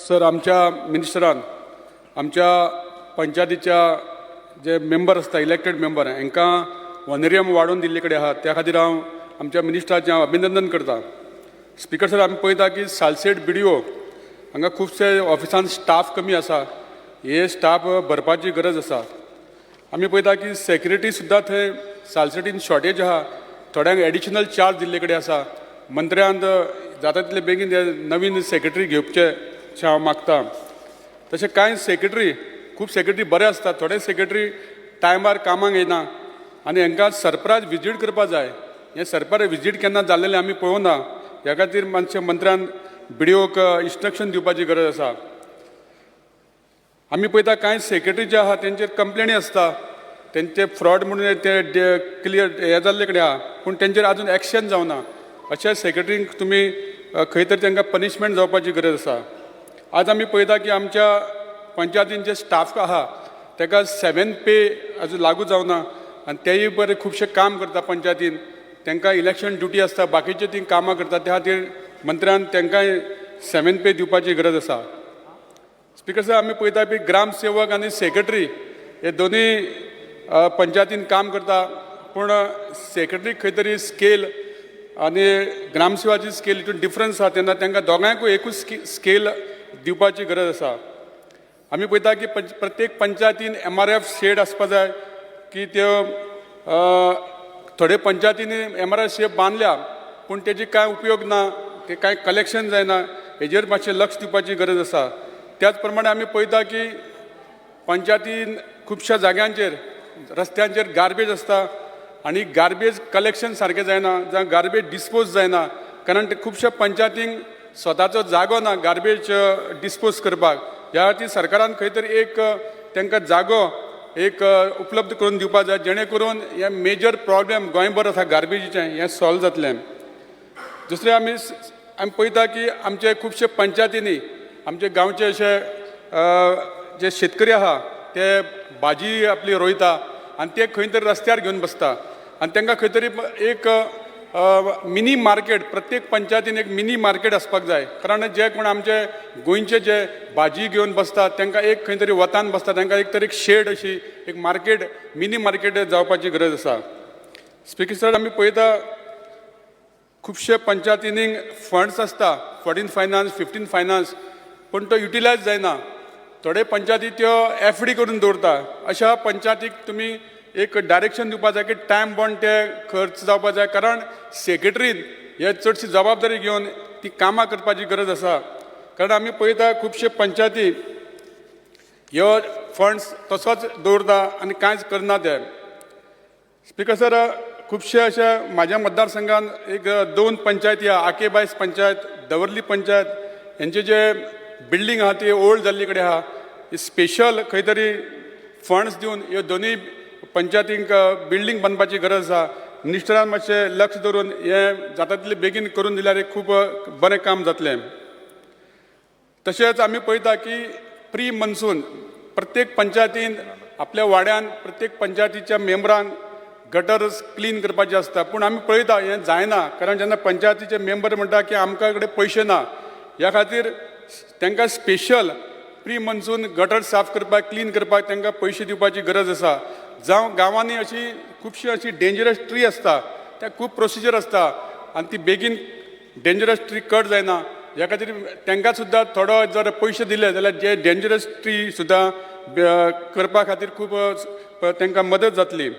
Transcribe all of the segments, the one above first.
Sir, आमच्या मिनिस्टरान आमच्या पंचायतीच्या जे मेंबर आसता, इलेक्टेड मेंबर, हांकां ऑनरेरियम वाडोवन दिल्ले कडेन आहा. त्या खातीर हांव आमच्या मिनिस्टराचें हांव अभिनंदन करता. स्पिकर सर, आमी पळयता की सालसेट बीडीओ हांगा खुबशे ऑफिसान स्टाफ कमी आसा. हे स्टाफ भरपाची गरज आसा. आमी पळयता की सेक्युरिटी सुद्दां थंय सालसेटीन शॉर्टेज आहा. थोड्यांक एडिशनल चार्ज दिल्ले कडेन आसा. मंत्र्यान जाता तितले बेगीन हे नवीन सेक्रेटरी घेवचे अशें हांव मागता. तशें कांय सेक्रेटरी, खूब सेक्रेटरी बरे आसतात, थोडे सेक्रेटरी टायमार कामाक येना आनी हांकां सरप्रायज विजीट करपा जाय. हें सरप्रायज विजीट केन्ना जाल्लेलें आमी पळोवना. ह्या खातीर मातशें मंत्र्यान बीडीओक इन्स्ट्रक्शन दिवपाची गरज आसा. आमी पळयता, कांय सेक्रेटरी जे आहा तेंचेर कंप्लेनी आसता. तेंचे फ्रॉड म्हणून ते क्लियर हे जाल्ले कडेन आहा, पूण तेंचेर आजून एक्शन जावना. अशा सेक्रेटरींक तुमी खंय तरी तांकां पनिशमेंट जावपाची गरज आसा. आज आमी पळयता की आमच्या पंचायतीन जे स्टाफ आहा ताका सेवन पे अजून लागू जावना आनी तेय बरें खुबशें काम करता पंचायतीन. तांकां इलेक्शन ड्युटी आसता, बाकीचे ती कामां करता. त्या खातीर मंत्र्यान तांकांय सेवन पे दिवपाची गरज आसा. स्पिकर सर, आमी पळयता की ग्रामसेवक आनी सेक्रेटरी हे दोनूय पंचायतीन काम करता, पूण सेक्रेटरी खंय तरी स्केल आनी ग्रामसेवकाची स्केल हितून डिफरन्स आसा. तेन्ना तांकां दोगांयकूय एकूच स्केल दिवपाची गरज आसा. आमी पळयता की प्रत्येक पंचायतीन एमआरएफ शेड आसपा जाय की त्यो थोडे पंचायतींनी एमआरएफ शेड बांदल्या, पूण तेजी कांय उपयोग ना, ते कांय कलेक्शन जायना. हेजेर मातशें लक्ष दिवपाची गरज आसा. त्याच प्रमाणे आमी पळयता की पंचायतीन खुबश्या जाग्यांचेर रस्त्यांचेर गार्बेज आसता आनी गार्बेज कलेक्शन सारकें जायना जावं गार्बेज डिस्पोज जायना, कारण ते खुबश्या पंचायतींक स्वताचो जागो ना गार्बेज डिस्पोज करपाक. ह्या खातीर सरकारान खंय तरी एक तांकां जागो एक उपलब्ध करून दिवपाक जाय, जेणे करून हे मेजर प्रॉब्लेम गोंयभर आसा गार्बेजीचें, हें सॉल्व जातलें. दुसरें, आमी पळयता की आमचे खुबशे पंचायतींनी आमचे गांवचे अशे जे शेतकरी आहा ते भाजी आपली रोयता आनी ते खंय तरी रस्त्यार घेवन बसता आनी तांकां खंय तरी एक मिनी मार्केट, प्रत्येक पंचायतीन एक मिनी मार्केट आसपाक जाय, कारण जे कोण आमचे गोंयचे जे भाजी घेवन बसतात तांकां एक खंय तरी वतान बसता, तांकां एक तरी एक शेड अशी एक मार्केट, मिनी मार्केट जावपाची गरज आसा. स्पिकर सर, आमी पळयता खुबशे पंचायतींनी फंड्स आसता, 14 फायनान्स, 15 फायनान्स, पूण तो युटिलायज जायना. थोडे पंचायती त्यो एफडी करून दवरता. अशा पंचायतीक तुमी एक डायरेक्शन दिवपा जाय की टायम बॉन्ड ते खर्च जावपा जाय, कारण सेक्रेटरीन हे चडशी जबाबदारी घेवन ती कामां करपाची गरज आसा, कारण आमी पळयता खुबशे पंचायती ह्यो फंड्स तसोच दवरता आनी कांयच करना ते. स्पिकर सर, खुबशे अशे म्हाज्या मतदारसंघात एक दोन पंचायती आहा, आके बायस पंचायत, दवर्ली पंचायत, हेंचे जे बिल्डींग आहा ती ओल्ड जाल्ली कडेन आहा. स्पेशल खंय तरी फंड्स दिवन ह्यो दोनूय पंचायतींक बिल्डींग बांदपाची गरज आसा. मिनिस्टरान मातशें लक्ष दवरून हें जाता तितलें बेगीन करून दिल्यार एक खूब बरें काम जातलें. तशेंच आमी पळयता की प्री मनसून प्रत्येक पंचायतीन आपल्या वाड्यान प्रत्येक पंचायतीच्या मेंबरांक गटर्स क्लीन करपाचे आसता, पूण आमी पळयता हें जायना, कारण जेन्ना पंचायतीचे मेंबर म्हणटा की आमकां कडेन पयशे ना. ह्या खातीर तांकां स्पेशल प्री मनसून गटर साफ करपाक, क्लीन करपाक तांकां पयशे दिवपाची गरज आसा. जावं गांवांनी अशी खुबशी अशी डेंजरस ट्री आसता, त्या खूब प्रोसिजर आसता आनी ती बेगीन डेंजरस ट्री कट जायना. ह्या खातीर तांकां सुद्दां थोडो जर पयशे दिले जाल्यार जे डेंजरस ट्री सुद्दां करपा खातीर खूब तांकां मदत जातली.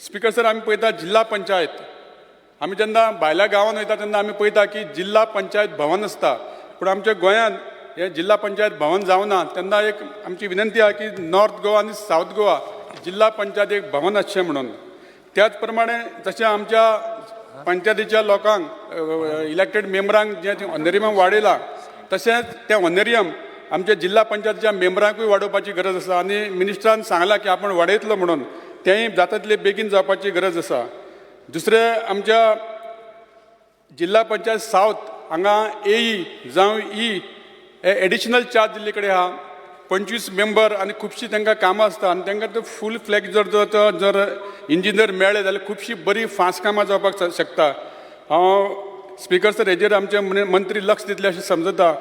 स्पिकर सर, आमी पळयता जिल्हा पंचायत, आमी जेन्ना भायल्या गांवांत वयता तेन्ना आमी पळयता की जिल्हा पंचायत भवन आसता, पूण आमच्या गोंयांत हें जिल्हा पंचायत भवन जावना. तेन्ना एक आमची विनंती आहा की नॉर्थ गोवा आनी सावथ गोवा जिल्हा पंचायत एक भवन आसचें म्हणून. त्याच प्रमाणे जशें आमच्या पंचायतीच्या लोकांक, इलेक्टेड मेंबरांक जें ऑनरेरियम वाडयलां, तशेंच तें ऑनरेरियम आमच्या जिल्हा पंचायतीच्या मेंबरांकूय वाडोवपाची गरज आसा आनी मिनिस्टरान सांगलां की आपण वाडयतलो म्हणून, तेंय जाता तितलें बेगीन जावपाची गरज आसा. दुसरें, आमच्या जिल्हा पंचायत सावथ हांगा एई जावं ई हे एडिशनल चार्ज दिल्ले कडेन आहा. 25 मेंबर आनी खुबशीं तांकां कामां आसता आनी तांकां ते फूल फ्लॅज जर जर इंजिनियर मेळ्ळे जाल्यार खुबशीं बरीं फास्ट कामां जावपाक शकता. हांव स्पिकर सर, हेजेर आमचे मंत्री लक्ष दितले अशें समजता.